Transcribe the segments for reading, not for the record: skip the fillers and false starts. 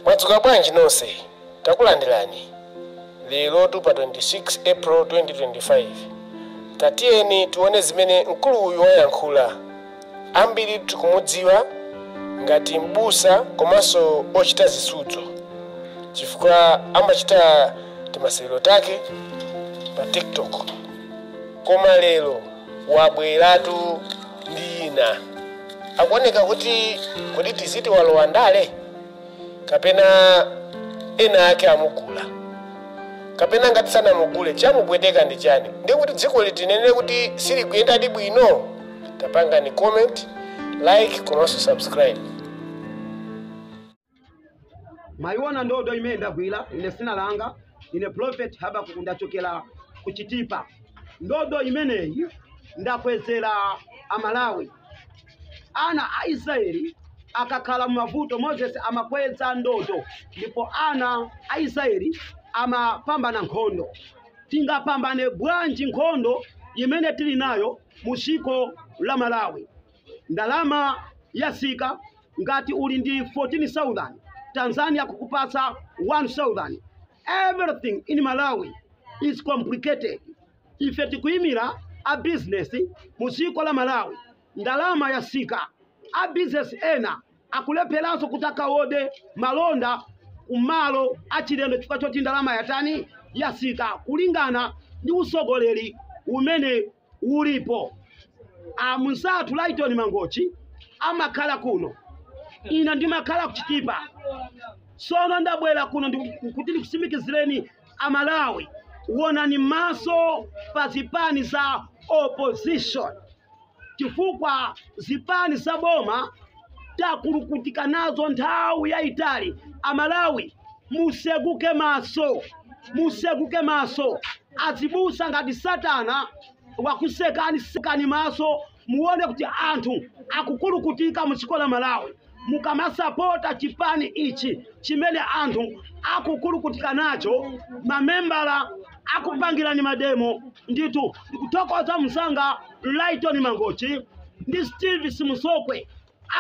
Mwadzuka bwanji nonse? Takulandirani lero tu pa 26 April 2025. Tatiyeni tione zimene mkulu uyu wayankhula. Ambiri tikumudziwa ngati mbusa komanso ochita zisudzo, chifukwa amachita timasewero take pa TikTok. Koma lero wabweratu ndi ina. Akuoneka kuti kodi tiziti walowa ndale, kapena ena ake amugula, kapena ngati sanamugule chamupweteka ndi chani? Ndikuti dziko litinene kuti silikuyendadi bwino. Tapangani comment, like komanso subscribe. Mwayiona ndodo imene ndagwira ine. Sina langa ine Prophet Habakuku, ndachokera kuchitipa. Ndodo imeneyi ndakwezera Amalawi. Ana a Israeli akakhala mumavuto, Moses amakweza ndodo ndipo ana a Israeli amapambana nkhondo. Tingapambane bwanji nkhondo imene tili nayo mu dziko la Malawi? Ndalama yasika. Ngati uli ndi 14,000, Tanzania kukupatsa 1000. Everything in Malawi is complicated. Ife tikuyimira a business mu dziko la Malawi. Ndalama yasika, a business ena akulepheranso kuti akaode malonda kumalo achilendo chifukwa choti ndalama yatani? Yasika, kulingana ndi usogoleri umene ulipo. Amuzathu Lighton Mangochi amakhala kuno, ine ndimakhala kuchitipa. Sono ndabwera kuno kuti ndikusimikizireni Amalawi, wonani maso pa zipani za opposition, chifukwa zipani za boma takulukutika nazo nthawi yayitali. Amalawi, museguke maso, museguke maso. Azibusa ngati Satana wakusekani, sekani maso muone kuti anthu akukulukutika mu dziko la Malawi. Mukamasapota chipani ichi chimene anthu akukulukutika nacho, mamembala akupangirani mademo. Ndithu ndikuthokoza msanga Lighton Mangochi ndi Steve Simusokwe,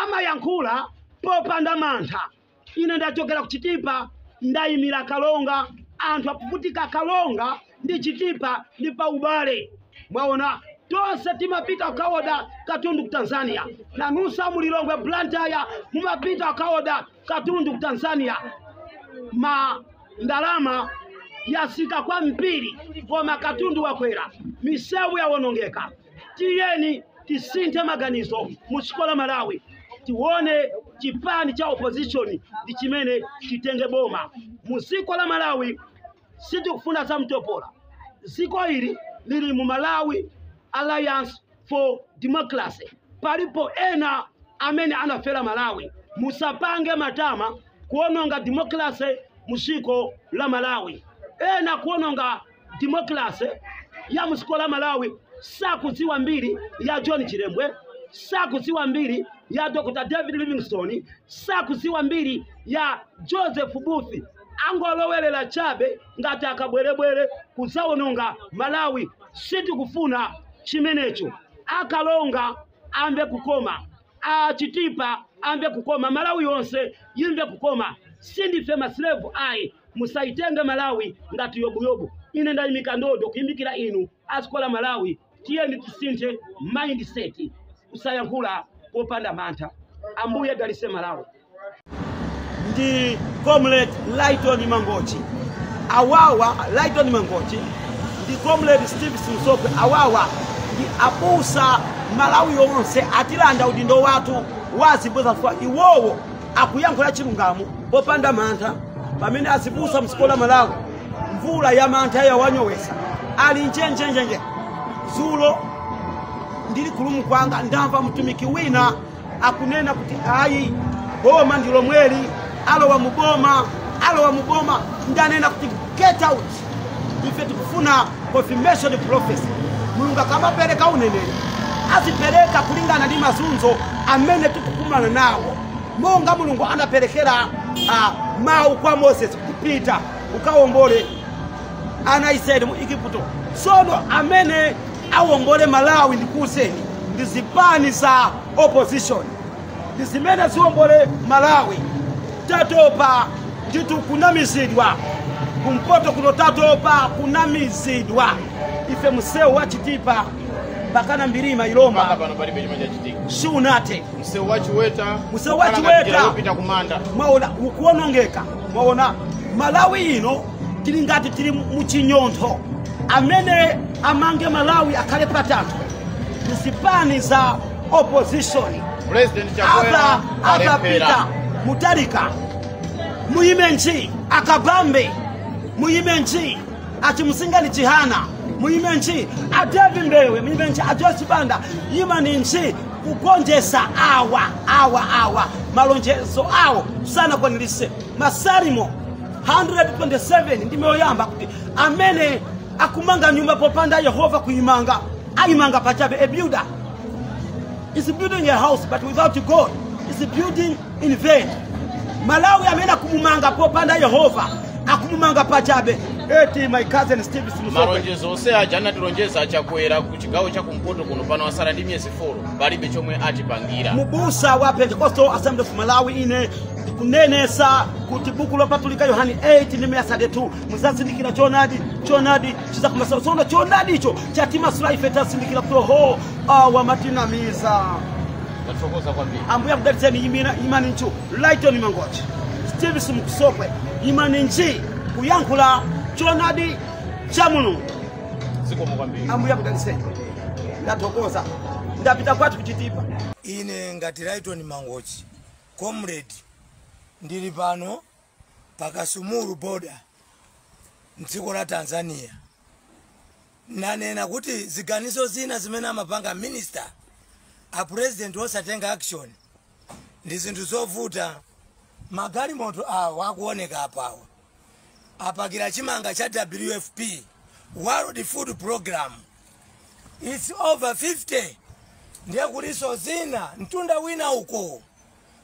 amayankhula popanda mantha. Ine ndachokera kuchitipa, ndayimira Kalonga. Anthu akuvutika. Kalonga ndi Chitipa ndi paubale. Mwaona, tonse timapita kukaoda katundu ku Tanzania. Nanusa mulilongwe, Blantyre, mumapita kukaoda katundu ku Tanzania. Ma ndalama yasika kwambiri, koma katundu wakwera, misewu yawonongeka. Tiyeni tisinthe maganizo mu dziko la Malawi, tione chipani cha opposition ndi chimene chitenge boma mu dziko la Malawi. Sitikufuna za mtopola. Dziko ili lili mu Malawi Alliance for Democracy. Palipo ena amene anafera Malawi. Musapange matama kuononga democracy mu dziko la Malawi. Ena kuononga democracy ya mu dziko la Malawi sakudziwa mbiri ya John Chilembwe, sakudziwa mbiri ya Dr David Livingstone, sakudziwa mbiri ya Joseph Booth. Angolowerera chabe ngati akabwerebwere kudzawononga Malawi. Sitikufuna chimenecho. Akalonga amve kukoma, Achitipa amve kukoma, Malawi yonse imve kukoma. Sindife maslave ayi. Musaitenge Malawi ngati yobuyobu. Ine ndayimika ndodo kuyimikira inu asikola Malawi. Tiyeni tisinthe mindset, kusayankhula popanda mantha. Ambuye dalise Malawi. Ndi Comrade Lighton Mangochi awawa, Lighton Mangochi ndi Comrade Steve Simsokwe awawa ndi abusa. Malawi yonse atilanda udindo wathu wa azibusa chifukwa iwowo akuyankhula chilungamo popanda mantha, pamene azibusa mdziko la Malawi mvula ya mantha yawanyowesa, ali njenjenjenje. Zulo ndili kulumu kwanga, ndamva mtumiki wina akunena kuti ayi, boma ndi lomweli, alowa muboma, alowa muboma. Ndanena kuti get out. Ife tikufuna confirmation prophecy. Mulungu akamapereka uneneri, azipereka kulingana ndi mazunzo amene tikukumana nawo, monga Mulungu anaperekera mawu kwa Moses kuti pita ukawombole ana Israeli mu Igupto. Tsono amene awombole Malawi, ndikuwuzeni, ndi zipani za opposition, ndi zimene ziwombole Malawi. Tatopa. Nditu kunamizidwa kumpoto kuno, tatopa kunamizidwa ife. Msewu wa Chitipa mpakana Mbirima Mpaka Ilomba pano palibe chimene chachitika. siunate. Msewu wa Chiweta, Msewu wa kukhala ngati Chiweta. njira yopita kumanda. Mwaona ukuonongeka. Mwaona Malawi ino tili ngati tili muchinyontho. Amene amange Malawi akhale patatu mzipani za opposition. President Chakwera Ava alephera. Peter Mutharika, muyime nchi. Akabambe, muyime nchi. Achimsingani Chihana, muyime nchi. Adevi Mbewe, muyime nchi. Ajoyce Banda, yimani nchi kugonjesa awa awa awa. Malonjezo awo sanakwanirise. Masalimo 127 ndime yoyamba kuti amene akumanga nyumba popanda Yehova kuyimanga, ayimanga pachabe. A builder is building a house, but without God is building in vain. Malawi amene akumumanga popanda Yehova akumumanga pachabe. Eti my cousin Steve Simusokwe. Malonjezo onse aja anatilonjeza aChakwera ku chigawo cha kumpoto kuno, pano asala ndi miyezi 4, palibe chomwe atipangira. Mubusa wa Pentecostal Assembly of Malawi, ine ndikunenesa kuti buku lopatulika Yohani 8 ndime ya 32, muzazindikira choonadi, choonadi chizakumasula. Tsono choonadi icho chatimasula ife. Tazindikira kuti ho awa matinamiza. Tathokoza kwambiri. Ambuye akudalitseni. Imani nchu Lighton Mangochi, Steve Simukusokwe, imani nji kuyankhula choonadi cha Mulungu. Zikomo kwambiri. Ambuye akudalitseni. Ndathokoza, ndapita kwathu kuChitipa. Ine ngati Lighton Mangochi, comrade, ndili pano pakasumulu border mdziko la Tanzania. Nanena kuti ziganizo zina zimene amapanga minister, a president osatenga action, ndi zinthu zovuta. Magalimoto awa akuoneka apawa apakira chimanga cha WFP, World Food Program. It's over 50. Ndiye kuliso zina mtunda wina uko,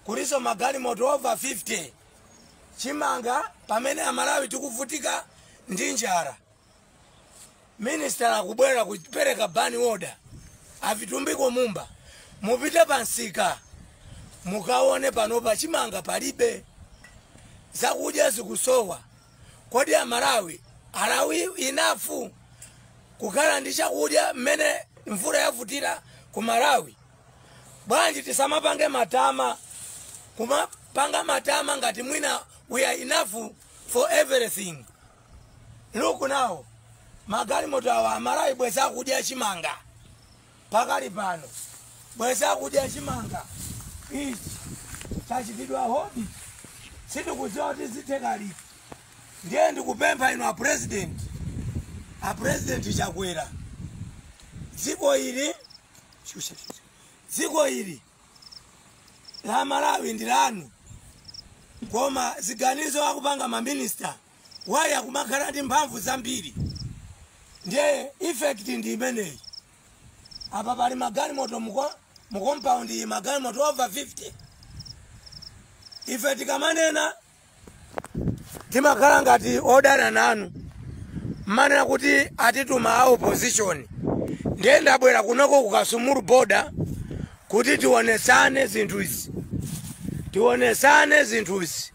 kuliso magalimoto over 50 chimanga, pamene Amalawi tikuvutika ndi njala. Minister akubwera kupereka ban order. Avitumbiko Mumba, mupite pansika mukaone, panopa chimanga palibe, zakudya zikusowa. Kodi Amalawi alawi enough kukhala ndi chakudya mmene mvula yavutira ku Malawi? Bwanji tisamapange matama, kumapanga matama ngati mwina we are enough for everything? Look now, magalimoto awa. Amalawi bweza kudya chimanga pakali pano, bweza kudya chimanga. Ichi chachitidwa hold, sitikudziwa kuti zitheka liti. Ndiye ndikupempha inu a president, a President Chakwera, dziko ili, shusha, shusha. Dziko ili la Malawi ndi lanu, koma ziganizo akupanga maminista wali akumakhala ndi mphamvu zambiri. Ndiye effect ndi imeneyi. Apa pali magalimoto mu compound iyi, magalimoto over 50. Ife tikamanena timakhala ngati odana nanu, mmanena kuti atituma a opposition. Ndiye ndabwera kunoko kukasumulu border kuti tionesane zinthu izi, tionesane zinthu izi.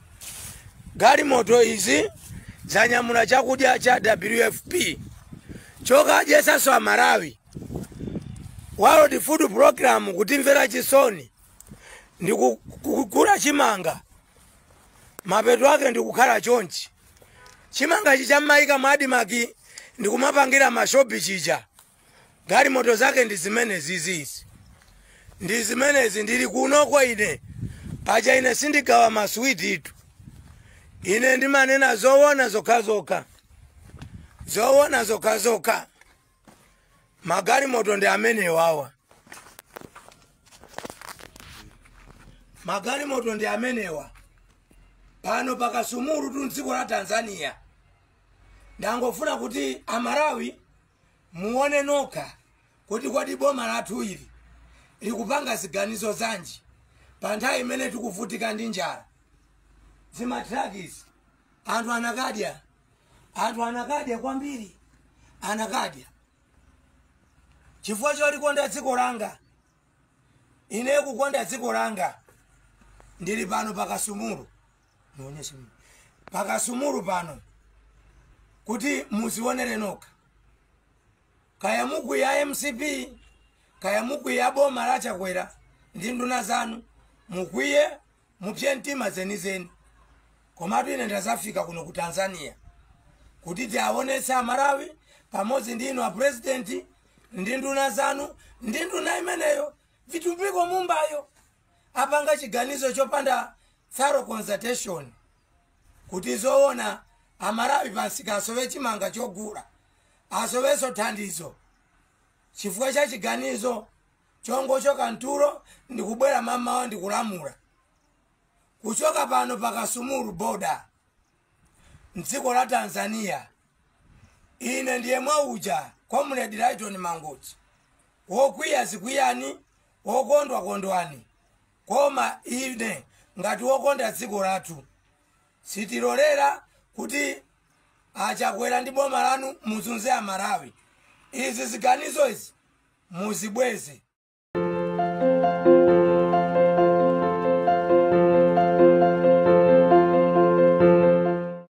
Galimoto izi zanyamula chakudya cha WFP chokadyesanso Amalawi. World Food Program kutimvera chisoni ndi kugula chimanga, mapeto ake ndikukhala chonchi. Chimanga chicha mmayika mu ADMARC ndikumapangira mashopi chija, galimoto zake ndi zimene zizizi, ndi zimenezi. Ndili kunoko ine paja, ine sindigawa maswiti itu. Ine ndimanena zoona zokhazokha, zoona zokhazokha. Magalimoto ndi amenewawa, magalimoto ndi amenewa pano pakasumulu tu mdziko la Tanzania. Ndangofuna kuti Amalawi muone nokha kuti kwati boma lathu ili likupanga ziganizo zanji pa nthawi imene tikuvutika ndi njala. Zimatrakisi anthu anakadya, anthu anakadya kwambiri, anakadya. Chifukwa cholikonda dziko langa, ine kukonda dziko langa, ndili pano pakasumulu. Nionyeshe mimi. Pakasumulu pano kuti muzionere nokha. Kaya mukwiya MCP, kaya mukwiya boma la Chakwera ndi nduna zanu, mukwiye, mupye mtima zenizeni, komatu ine ndazafika kuno ku Tanzania kuti tiaonetse Amalawi pamodzi ndi inu apurezidenti ndi nduna zanu ndi nduna imeneyo Vitumbiko Mumbayo apanga chiganizo chopanda thorough consultation, kuti zoona Amalawi pansika asowe chimanga chogula, asowenso thandizo chifukwa cha chiganizo chongochoka mtulo ndikubwera mamawa ndikulamula. Kuchoka pano Pakasumulu boda mdziko la Tanzania, ine ndiye mwauja Comrade Lighton Mangochi. Wokwiya zikwiyani, wokondwa kondwani, koma ine ngati wokonda dziko lathu sitilolera kuti Achakwera ndi boma lanu muzunze Amalawi. Izi ziganizo izi muzibweze.